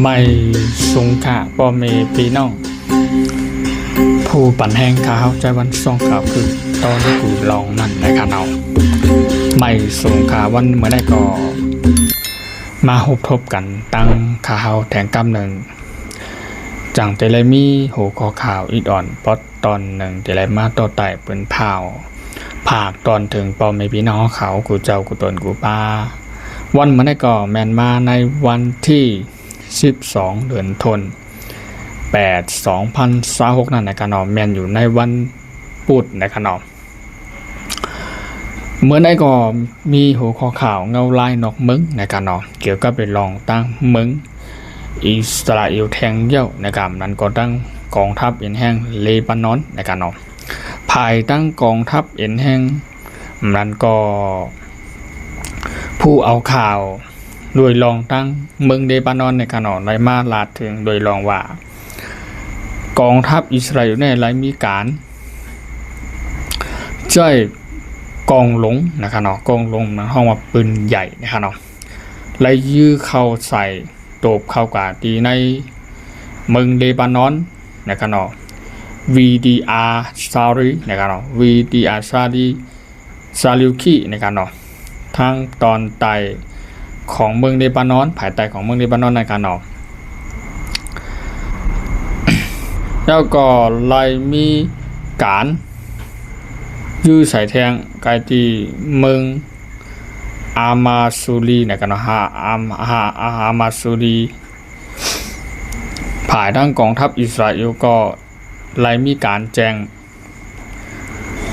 ໄມສູງຄ່າພໍ່ແມ່ພີ່ນ້ອງ ຜູ້ປັນແຮງຂ່າວເຮົາໃຈວັນຊ່ອງຂ່າວຄືຕອນຄືລອງນັ້ນນະຄະເນາະ. ໄມສູງຄ່າວັນມື້ໃດກໍມາພົບທົບກັນຕັ້ງຂ່າວເຮົາແທງກຳໜຶ່ງ ຈັ່ງຈະໄດ້ມີຫົວຂໍ້ຂ່າວອິດອອນປອດຕອນໜຶ່ງ ຈະໄດ້ມາຕໍ່ໄຕ້ປືນຂ່າວ ຝາກຕອນເຖິງພໍ່ແມ່ພີ່ນ້ອງເຮົາ ຄູ່ເຈົ້າ ຄູ່ຕົນ ຄູ່ປາ. ວັນມື້ໃດກໍແມ່ນມາໃນວັນທີສິບສອງ ເດືອນທົນ ແປດ ສອງພັນຊາວຫົກນັ້ນນະຄະເນາະ ແມ່ນຢູ່ໃນວັນພຸດນະຄະເນາະ. ມື້ໃດກໍມີຫົວຂໍ້ຂ່າວເງົາລາຍນອກເມືອງນະຄະເນາະ ກ່ຽວກັບເລື່ອງຕ່າງເມືອງອິດສະຣາເອວແທ່ງດຽວນະຄະ ນັ້ນກໍຕັ້ງກອງທັບເອັນແຮງເລບານອນນະຄະເນາະ. ພາຍໃຕ້ກອງທັບເອັນແຮງ ນັ້ນກໍຜູ້ເອົາຂ່າວໂດຍລອງຕັ້ງເມືອງເລບານອນນະຄະເນາະ ໄດ້ມາລາດເຖິງໂດຍລອງວ່າ ກອງທັບອິດສະຣາເອວນີ້ໄດ້ມີການໃຊ້ກອງຫຼົງນະຄະເນາະ ກອງຫຼົງມັນຮ້ອງວ່າປືນໃຫຍ່ນະຄະເນາະ ໄດ້ຍິງເຂົ້າໃສ່ ໂຕບເຂົ້າກາທີ່ໃນເມືອງເລບານອນນະຄະເນາະ ວີດີອາຊາຣີນະຄະເນາະ ວີດີອາຊາຣີ ຊາລິວຄີນະຄະເນາະ ທາງຕອນໃຕ້ຂອງເມືອງເລບານອນ ພາຍໃຕ້ຂອງເມືອງເລບານອນນະຄະເນາະ. ແລ້ວກໍໄດ້ມີການຢື້ສາຍແທງໃກ້ທີ່ເມືອງອາມາຊູລີນະຄະເນາະ ອາ ອາ ອາ ອາມາຊູລີ. ພາຍໃຕ້ກອງທັບອິດສະຣາເອວກໍໄດ້ມີການແຈ້ງ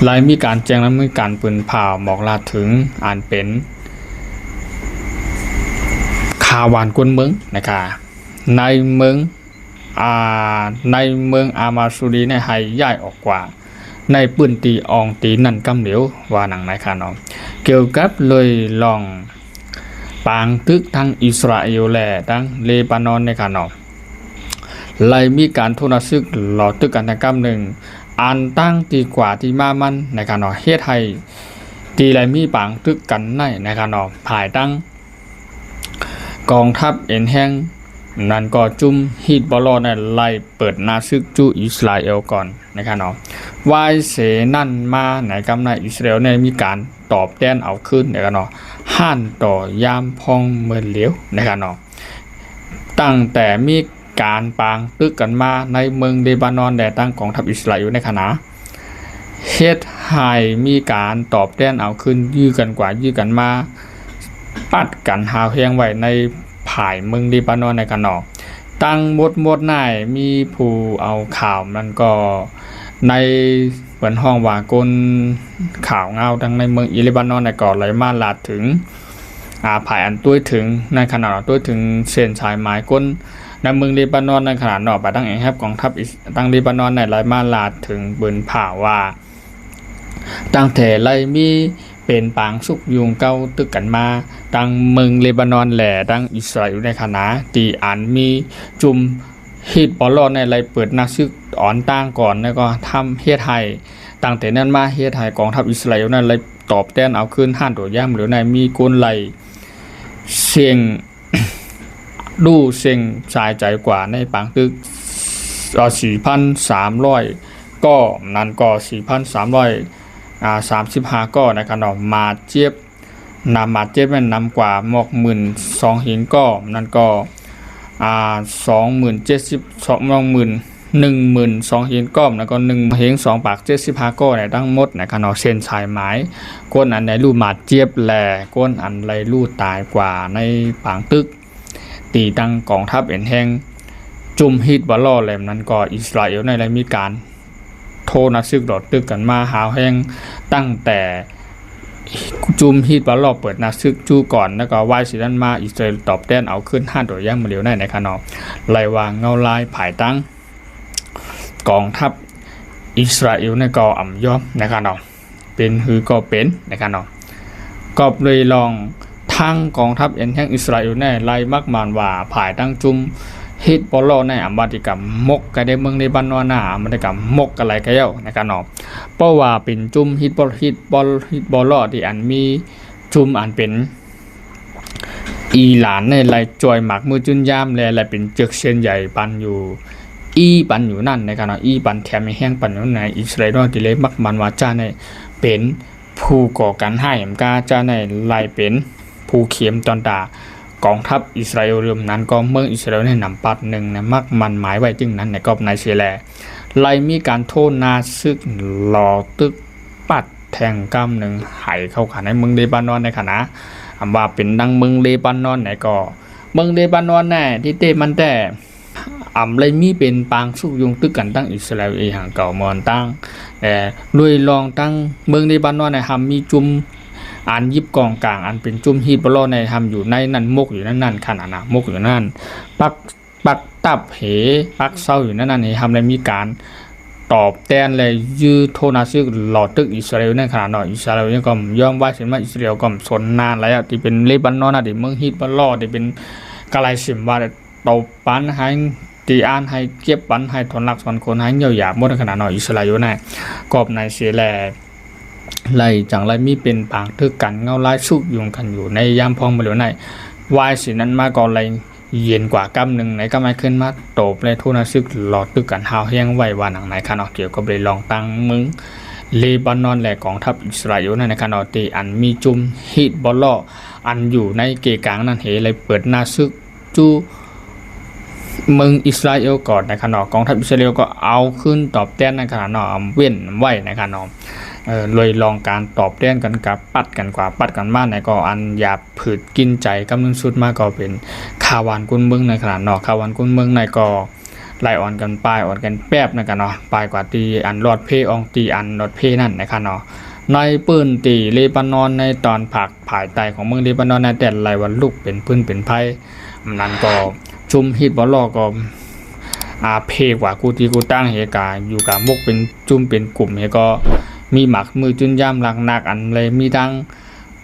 ໄດ້ມີການແຈ້ງ ແລະ ມີການປືນຜ່າວບອກລາດເຖິງອັນເປັນຂ່າວຫວານກົ້ນເມືອງນະຄະ ໃນເມືອງ ອາ ໃນເມືອງອາມາຊູລີໃຫ້ຍ້າຍອອກກວ່າ ໃນພື້ນທີ່ອ່ອງຕີນນັ້ນກຳເດວ ວ່າໜັງໃນຄະເນາະ. ກ່ຽວກັບເລື່ອງປາງຕຶກທັງອິດສະຣາເອວ ແລະ ທັງເລບານອນໃນຄະເນາະ ໄດ້ມີການໂທນະສຶກຫຼໍ່ຕຶກກັນທັງກຳໜຶ່ງ ອັນຕັ້ງທີ່ກວ່າທີ່ມາມັນນະຄະເນາະ ເຮັດໃຫ້ທີ່ໄດ້ມີປາງຕຶກກັນໃນນະຄະເນາະ ພາຍໃຕ້ກອງທັບເອັນແຮງ ນັ້ນກໍຈຸ່ມຮິດບອລລອນັ້ນໄດ້ເປີດໜ້າສຶກຈູ້ອິດສະຣາເອວກ່ອນນະຄະເນາະ. ວາຍເສນັ້ນມາໃນກຳນາອິດສະຣາເອວໄດ້ມີການຕອບແທນເອົາຄືນນະຄະເນາະ ຮ້ານຕໍ່ຍາມພອງເມີດຫຼຽວນະຄະເນາະ. ຕັ້ງແຕ່ມີການປາງຕຶກກັນມາໃນເມືອງເລບານອນ ແລະ ຕັ້ງກອງທັບອິດສະຣາເອວໃນຂະນະ ເຮັດໃຫ້ມີການຕອບແທນເອົາຄືນ ຢື້ກັນກວ່າຢື້ກັນມາ ປັດກັນຮາວແຮງໄວ້ໃນພາຍເມືອງເລບານອນໃນຂະນະ. ຕັ້ງໝົດໝົດນັ້ນມີຜູ້ເອົາຂ່າວ ນັ້ນກໍໃນເພິ່ນຮ້ອງວ່າຄົນຂ່າວງາວທັງໃນເມືອງເລບານອນນະ ກໍໄດ້ມາລາດເຖິງ ອາ ພາຍອັນຕົວເຖິງໃນຂະນະ ຕົວເຖິງເສັ້ນສາຍໝາຍຄົນໃນເມືອງເລບານອນໃນຂະນະເນາະ ພາຍໃຕ້ແອງຮັບກອງທັບ ຕັ້ງເລບານອນໄດ້ໄລ່ມາລາດເຖິງບ໋ນພາວວ່າ ຕັ້ງແຕ່ໄດ້ມີເປັນປາງສຸກຍຸງເກົ່າຕຶກກັນມາ ທັງເມືອງເລບານອນ ແລະ ທັງອິດສະຣາເອວໃນຂະນະ ທີ່ອັນມີຈຸ່ມຮິດບອລລອໄດ້ໄລ່ເປີດໜ້າສຶກອ່ອນຕ່າງກ່ອນ ແລ້ວກໍທຳເຮັດໃຫ້ ຕັ້ງແຕ່ນັ້ນມາເຮັດໃຫ້ກອງທັບອິດສະຣາເອວນັ້ນໄດ້ຕອບແທນເອົາຄືນຮ້ານໂຕຢາມເຫຼືອໃນມີຄົນໄລ່ເສັງ ດູເສັງສາຍໃຈກວ່າໃນປາງຕຶກ ເອີ ສີ່ພັນສາມຮ້ອຍກໍ ນັ້ນກໍ ສີ່ພັນສາມຮ້ອຍ ອາ ສາມສິບຫ້າກໍນະຄະເນາະ ມາດເຈັບ ນຳ ມາດເຈັບແມ່ນນຳກວ່າ ໝອກໝື່ນສອງເຮງກໍ ນັ້ນກໍ ອາ ສອງໝື່ນເຈັດສິບ ສອງ ໜຶ່ງໝື່ນ ໜຶ່ງໝື່ນສອງເຮງກໍ ແລ້ວກໍໜຶ່ງເຮງສອງປາກເຈັດສິບຫ້າກໍໃນທັງໝົດນະຄະເນາະ ເສັ້ນສາຍໝາຍ ຄົນອັນໄດ້ຮູ້ມາດເຈັບ ແລະ ຄົນອັນໄດ້ຮູ້ຕາຍກວ່າໃນປາງຕຶກ ທີ່ຕັ້ງກອງທັບເອັນແຮງຈຸ່ມຮິດບອລລ ແລະ ນັ້ນກໍອິດສະຣາເອວໄດ້ມີການໂທນະສຶກຫຼໍ່ຕຶກກັນມາຮາວແຮງ ຕັ້ງແຕ່ຈຸ່ມຮິດບອລລເປີດນະສຶກຈູ່ກ່ອນ ແລ້ວກໍວາຍຊິນັ້ນມາ ອິດສະຣາເອວຕອບແທນເອົາຄືນຮ້ານໂຕຢາມເຫຼືອໃນໃນຂະເນາະ ໄລ່ວ່າເງົາລາຍພາຍຕັ້ງ ກອງທັບອິດສະຣາເອວນີ້ກໍອຳຍອມນະຄະເນາະ ເປັນຫືກໍເປັນນະຄະເນາະ ກໍເລີຍລອງທາງກອງທັບເອັນແຮງອິດສະຣາເອວນີ້ໄລ່ມັກມານວ່າ ພາຍຕັ້ງຈຸ່ມຮິດບອລລນີ້ອາມາຕິກຳມົກກະໄດ້ເມືອງເລບານອນນະ ອາມາຕິກຳມົກກະໄລກະຢ້າວນະຄະເນາະ ເພາະວ່າເປັນຈຸ່ມຮິດບອລ ຮິດບອລ ຮິດບອລລທີ່ອັນມີຈຸ່ມອັນເປັນ ອີຣານນີ້ໄລ່ຈ່ອຍໝາກມືຈຸນຍາມ ແລະ ໄລ່ເປັນເຈືອກເສັ້ນໃຍປັນຢູ່ ອີ່ປັນຢູ່ນັ້ນນະຄະເນາະ, ອີ່ປັນແຖມແຮງປັນຢູ່ນັ້ນ. ອິດສະຣາເອວນີ້ໄດ້ມັກໝັ້ນວ່າຈະໄດ້ເປັນຜູ້ກໍ່ການຮ້າຍ ແລະ ຈະໄດ້ໄລ່ເປັນຜູ້ເຂັມຕອນຕາກອງທັບອິດສະຣາເອວ. ເລື່ອງນັ້ນກໍເມືອງອິດສະຣາເອວໃນນາມປັດໜຶ່ງນະ ມັກໝັ້ນໝາຍໄວ້ຈຶ່ງນັ້ນນະ. ກອບນັ້ນເສຍແລ້ວ ໄລ່ມີການໂທນາຊຶກຫຼໍ່ຕຶກ ປັດແທງກ້ຳໜຶ່ງໄຫເຂົ້າຂາໃນເມືອງເລບານອນໃນຂະນະ ອຳວ່າເປັນດັ່ງເມືອງເລບານອນໃນກໍ ເມືອງເລບານອນແນ່ ທີ່ເຕະມັນແຕ່ ອຳໄລມີເປັນປາງຊຸກຍຸງຕຶກກັນຕັ້ງອິດສະຣາເອວອີ່ຫຍັງເກົ່າມອນຕັ້ງ ແລະ ໂດຍລອງຕັ້ງເມືອງເລບານອນໃນຫຳມີຈຸ່ມອັນຢິບກອງກາງ ອັນເປັນຈຸ່ມຮິດບອລລອໃນຫຳຢູ່ໃນນັ້ນ ມົກຢູ່ໃນນັ້ນຂະນະນະ ມົກຢູ່ນັ້ນ ປັກ ປັກຕັບເຫ ປັກເຊົາຢູ່ໃນນັ້ນເຫ ຫຳໄລມີການຕອບແທນ ແລະ ຢື້ໂທນາຊຶກຫຼໍ່ຕຶກອິດສະຣາເອວໃນຂະນະເນາະ. ອິດສະຣາເອວນີ້ກໍຍອມວ່າຊິມາ ອິດສະຣາເອວກໍສົນນານແລ້ວ ທີ່ເປັນເລບານອນນະ ທີ່ເມືອງຮິດບອລລອ ທີ່ເປັນກະໄລຊິມວ່າ ໂຕປັນໃຫ້ຕີອານ ໃຫ້ເກັບປັນ ໃຫ້ຖອນຫຼັກຖອນຂົນ ໃຫ້ຫຍໍ້ຢາໝົດຂະນະເນາະ ອິດສະຣາເອວນະ. ກອບນັ້ນເສຍແລ້ວ ໄລ່ຈັ່ງໄລ່ມີເປັນປາງຖືກກັນ ເງົາລາຍຊຸກຍຸງກັນຢູ່ໃນຍາມພອງມາເລວໃນ. ວາຍສິນັ້ນມາກໍໄລ່ເຢັນກວ່າກ້ຳໜຶ່ງໃນ ກໍມາຂຶ້ນມາໂຕບ ແລະ ໂທນາຊຶກຫຼໍ່ຕຶກກັນຮາວແຮງໄວ້ວ່າໜັງໃນຂະເນາະ. ກ່ຽວກັບເລື່ອງຕັ້ງເມືອງເລບານອນ ແລະ ກອງທັບອິດສະຣາເອວນັ້ນນະຂະເນາະ ທີ່ອັນມີຈຸ່ມຮິດບອລລອ ອັນຢູ່ໃນເກກາງນັ້ນເຫ ໄດ້ເປີດນາຊຶກ ຈູ່ເມືອງອິດສະຣາເອວກ່ອນນະຄະເນາະ. ກອງທັບອິດສະຣາເອວກໍເອົາຄືນຕອບແທນນະຄະເນາະ ເວັ້ນໄວ້ນະຄະເນາະ ເອີ ໂດຍລອງການຕອບແທນກັນ ກະປັດກັນກວ່າປັດກັນມາໃນ ກໍອັນຢາບຜືດກິນໃຈ ກຳໜຶ່ງສຸດມາກໍເປັນຂ້າວບ້ານຄົນເມືອງນະຄະເນາະ. ຂ້າວບ້ານຄົນເມືອງໃນກໍໄລ່ອ່ອນກັນປາຍ ອ່ອນກັນແປບນະຄະເນາະ ປາຍກວ່າທີ່ອັນລອດເພ ອ່ອງທີ່ອັນລອດເພນັ້ນນະຄະເນາະ. ໃນພື້ນທີ່ເລບານອນໃນຕອນພາກ ພາຍໃຕ້ຂອງເມືອງເລບານອນນັ້ນແຕ່ໄລ່ວ່າລຸກເປັນຟືນເປັນໄຟ ນັ້ນກໍຊຸມຮິດບອລລໍກໍ ອາ ເພກວ່າກູຕີກູຕັງເຫກະ ຢູ່ກະມົກເປັນຈຸ່ມເປັນກຸ່ມເຫກໍ ມີໝາກມືຈຸນຍາມຫຼັກໜັກ ອັນເລີຍມີທັງ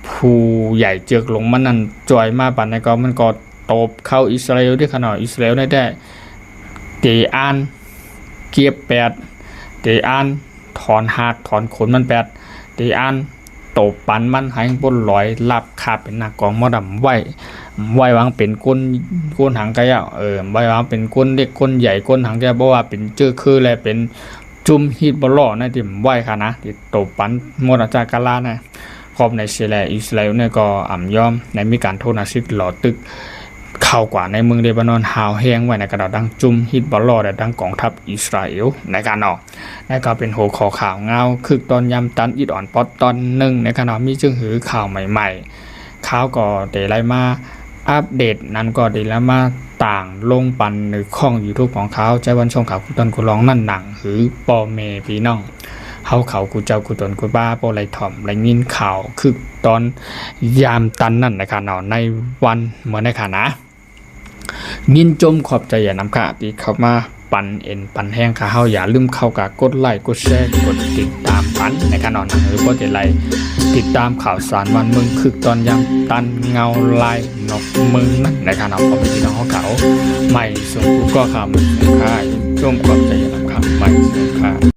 ຜູ້ໃຫຍ່ເຈີກຫຼົງມັນນັ້ນຈ່ອຍມາປານໃດກໍ ມັນກໍຕົບເຂົ້າອິດສະຣາເອວເດ້ຂະເນາະ. ອິດສະຣາເອວໄດ້ແຕ່ເຕະອັນ ເກັບແປດ ເຕະອັນ ຖອນຮາກຖອນຂົນມັນແປດ ເຕະອັນ ໂຕບປັນມັນໃຫ້ບົນລອຍ ລາບຄາບເປັນໜ້າກອງໝໍດຳໄວ້ ໄວ້ວາງເປັນກົ້ນ ກົ້ນຫາງກະຍາວ ເອີ ໄວ້ວາງເປັນກົ້ນເລັກກົ້ນໃຫຍ່ ກົ້ນຫາງກະຍາວ ບໍ່ວ່າເປັນເຈີເຄີ ແລະ ເປັນຈຸ່ມຮີດບໍ່ຫຼໍ່ນະ ທີ່ໄວ້ຂະນະ ທີ່ໂຕບປັນໝົດອາຈາກກາລານະ. ຄອບໃນເສຍແລ ອິດສະຣາເອວນີ້ກໍອຳຍອມ ໄດ້ມີການໂທນາຊຶກຫຼໍ່ຕຶກ ເຂົ້າກວ່າໃນເມືອງເລບານອນ ຮາວແຮງໄວ້ໃນກະດາດ ທັງຈຸ່ມຮີດບໍ່ຫຼໍ່ ແລະ ທັງກອງທັບອິດສະຣາເອວໃນການອອກ ແລະ ກໍເປັນຫົວຂໍ້ຂ່າວງາວ ຄຶກຕອນຍາມຕັນ ອິດອອນປອດຕອນໜຶ່ງໃນການອອກ ມີຈຶ່ງຫື່ນຂ່າວໃໝ່ໆ ຂ່າວກໍໄດ້ໄລ່ມາອັບເດດ ນັ້ນກໍໄດ້ໄລ່ມາຕ່າງລົງປັນໃນຊ່ອງຢູທູບຂອງເຮົາ ໃຈວັນຊ່ອງຂ່າວຄູຕົນຄູລອງນັ້ນໜັງ ຫື ພໍ່ແມ່ພີ່ນ້ອງ ເຮົາເຂົາຄູເຈົ້າຄູຕົນຄູປ້າ ບໍ່ໄດ້ຖ່ອມໄດ້ຍິນຂ່າວຄຶກຕອນຍາມຕັນນັ້ນນະຄະເນາະ ໃນວັນມື້ນີ້ຄະນະ. ຍິນຊົມຂອບໃຈຢ່ານຳຄະ ທີ່ເຂົ້າມາປັນເອັນປັນແຮງຂະເຮົາ ຢ່າລືມເຂົ້າກະກົດໄລ ກົດແຊ ກົດຕິດຕາມປັນນະຄະເນາະ ເພື່ອຈະໄດ້ຕິດຕາມຂ່າວສານບ້ານເມືອງ ຄຶກຕອນຍາມຕັນ ເງົາລາຍນອກເມືອງນັ້ນນະຄະເນາະ ພໍ່ແມ່ພີ່ນ້ອງເຮົາເຂົາ ໃໝ່ສຸງກູກໍຄຳ ຂອບໃຈຢ່ານຳຄະ ໃໝ່ສຸງຄະ.